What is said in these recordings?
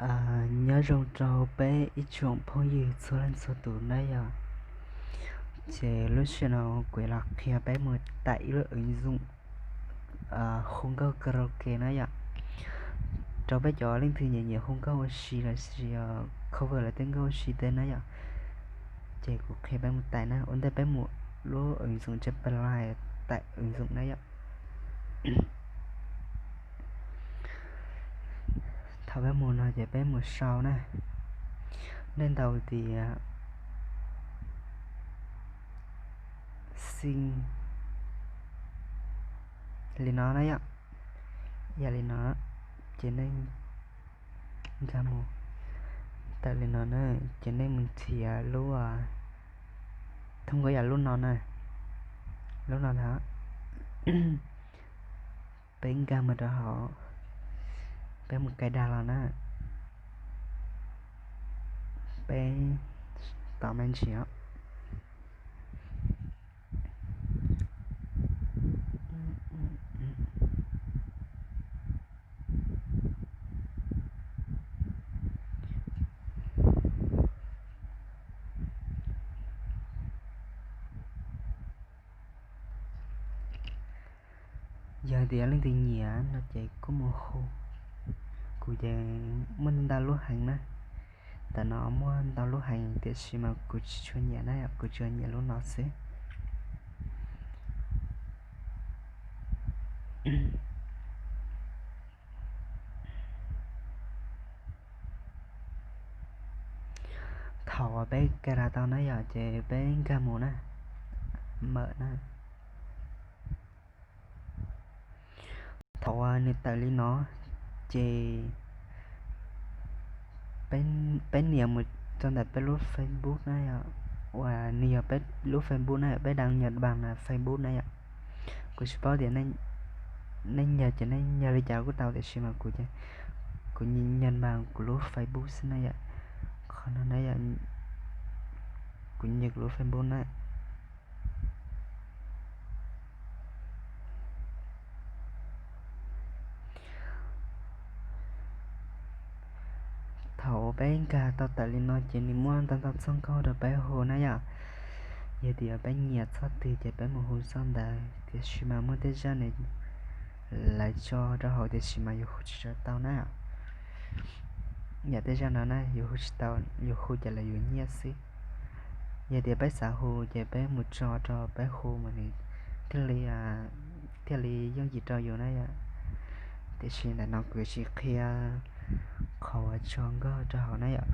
Nyob zoo rau peb ib tsoom phooj ywg txhua leej txhua tus na yom. Ces lub sij hawm no kuv los qhia peb mus tải ib lub ứng dụng hu nkauj karaoke na yom. Rau peb cov leej twg nyiam nyiam hu nkauj ua si los sis cover lawv tej nkauj ua si tej na yom, ces kuv qhia peb mus tải na. Ua ntej peb mus lub ứng dụng trên Play, tải ứng dụng na yom. Thaum peb mus no ces peb mus sau na. Nej ntaus tias xin li no na yom. Yog li no ces nej nkag mus tawm li no na, ces nej mus nrhiav lub, thoob nkaus yam lub no na, lub no ntag. Peb nkag mus rau hauv, peb mus cài đặt los na, peb tos me ntsis os. Yog tias leej twg nyiam no ces kuj mus hu. Kuv ces muaj ntau lub heev na, ntawm no muaj ntau lub heev tiam sis mas kuv tsis tshua nyiam na, kuv tsuas nyiam lub no xwb. Thaum uas peb cài đặt tau na yom, ces peb nkag mus na, mở na. Thaum uas nws tawm li no ces peb nias mus rau ntawm peb lub Facebook na yom, uas nws yog peb lub Facebook na yom, peb đăng nhập bằng Facebook na yom. Kuv tsis paub tias nej nyuag ces nej nyuag li cas kuj tau tiam sis mas kuv ces kuv nhập bằng kuv lub Facebook xwb na yom. Qhov no na yom, kuv nhập kuv lub Facebook na. Thaum uas peb nkag tau tawm li no ces nws muaj ntau ntau txoj nkauj rau peb hu na yom. Yog tias peb nyiam txoj twg ces peb mus hu txoj ntawd, tiam sis mas muaj tej zaj nws lawv tso rau hauv tiam sis mas yus hu tsis tau na. Yam tej zaj no na yus hu tsis tau, yus hu ces lawv yuav nyiaj xwb. Yog tias peb xav hu ces peb mus tso rau peb hu mas nws thiaj li, thiaj li yooj yim rau yus na yom. Tiam sis ntawm no kuv tsis qhia qhov uas tso nkauj rau hauv na yom.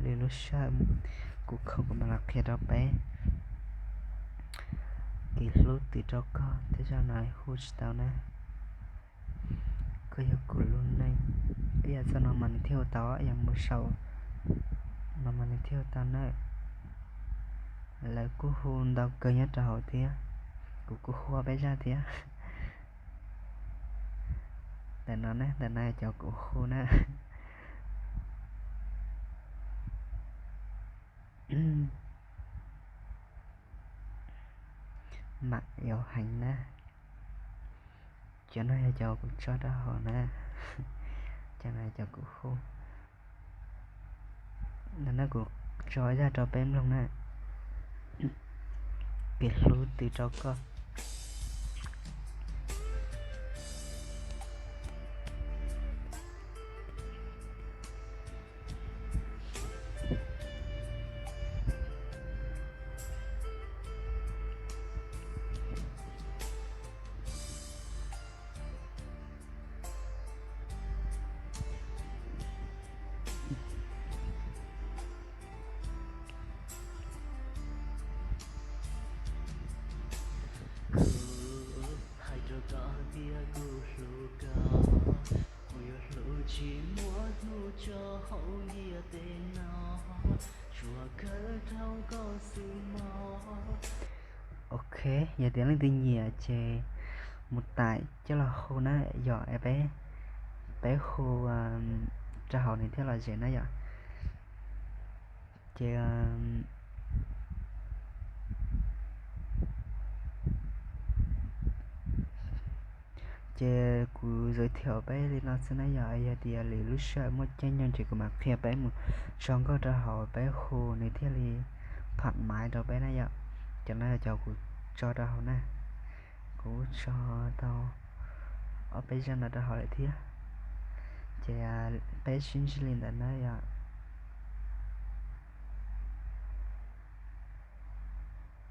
Li lub sij hawm kuv khoom kuv mam los qhia rau peb. Kev hlub twg rau koj, tej zaj no hu tsis tau na. Koj yog kuv lub neej. Ib yam txoj no mas nws thiaj hu tau, ib yam mus sau no mas nws thiaj hu tau na. Lawv kuj hu ntau kawg nyob rau hauv thiab. Kuv kuj hu peb zaj thiab. Ntawm no ne, ntawm no cov kuv hu na. Mam yuav heev na. Cov no yog cov kuv tso rau hauv na. Cov no yog cov kuv hu. No na kuv tso zaj rau peb mloog na. Kev hlub twg rau koj. Kuv hais rau koj tias kuv hlub koj, kuv yuav hlub tsis muaj hnub tso hauv ntiaj teb no, tsuas kawm dhau koj xwb mog. Ok, yog tias leej twg nyiam ces mus tải coj los hu na yom, peb, peb hu rau hauv nws thiaj los zem na yom. Ces Ces kuv zais thiam peb li no xwb na yom, yog tias lwm lub sij hawm muaj caij nyoog ces kuv mam qhia peb mus tso nkauj rau hauv peb hu nws thiaj li pham maiv rau peb na yom. Cov no yog cov kuv tso rau hauv na, kuv tso tau ob peb zaj no rau hauv lawm thiab. Ces peb sib ntsib li ntawd na yom.